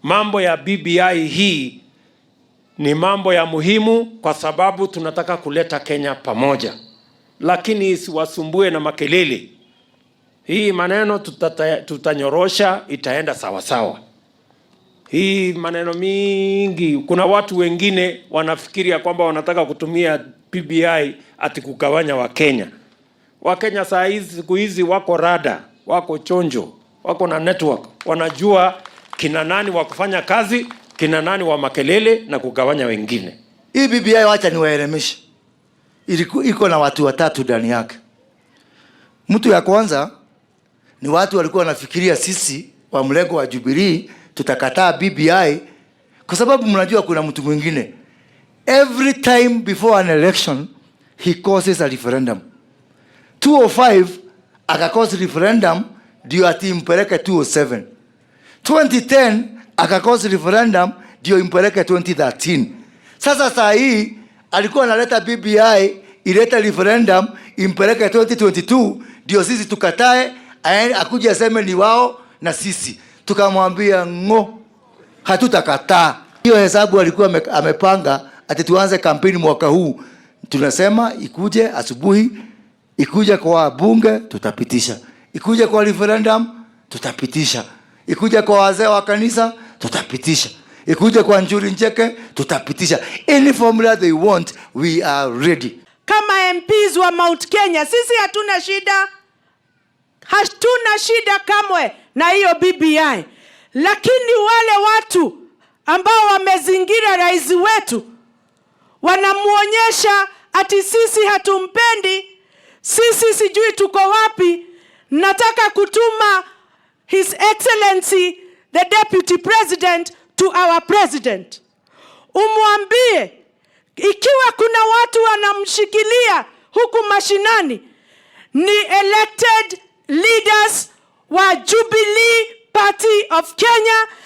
Mambo ya BBI hii ni mambo ya muhimu kwa sababu tunataka kuleta Kenya pamoja, lakini isiwasumbue na makelele. Hii maneno tutanyorosha, itaenda sawa sawa. Hii maneno mingi, kuna watu wengine wanafikiria kwamba wanataka kutumia BBI ati kugawanya Wakenya. Wakenya saa hizi, siku hizi wako rada, wako chonjo, wako na network, wanajua kina nani wa kufanya kazi, kina nani wa makelele na kugawanya wengine. Hii BBI, wacha niwaelimishe, iko na watu watatu ndani yake. Mtu ya kwanza ni watu walikuwa wanafikiria sisi wa mlengo wa Jubilee tutakataa BBI kwa sababu mnajua kuna mtu mwingine, every time before an election he causes a referendum. 205 akacause referendum ndio ati impeleke 207. 2010 akacause referendum ndio impeleke 2013. Sasa saa hii alikuwa analeta BBI ilete referendum impeleke 2022 ndio sisi tukatae, akuje aseme ni wao na sisi. Tukamwambia ng'o, hatutakataa. Hiyo hesabu alikuwa amepanga ati tuanze kampeni mwaka huu. Tunasema ikuje asubuhi, ikuje kwa bunge tutapitisha, ikuje kwa referendum tutapitisha, ikuje kwa wazee wa kanisa tutapitisha, ikuje kwa Njuri Ncheke tutapitisha. Any formula they want, we are ready. Kama MPs wa Mount Kenya, sisi hatuna shida, hatuna shida kamwe na hiyo BBI, lakini wale watu ambao wamezingira rais wetu wanamuonyesha ati sisi hatumpendi, sisi sijui tuko wapi. Nataka kutuma His Excellency the Deputy President to our President, umwambie ikiwa kuna watu wanamshikilia huku mashinani ni elected leaders wa Jubilee Party of Kenya.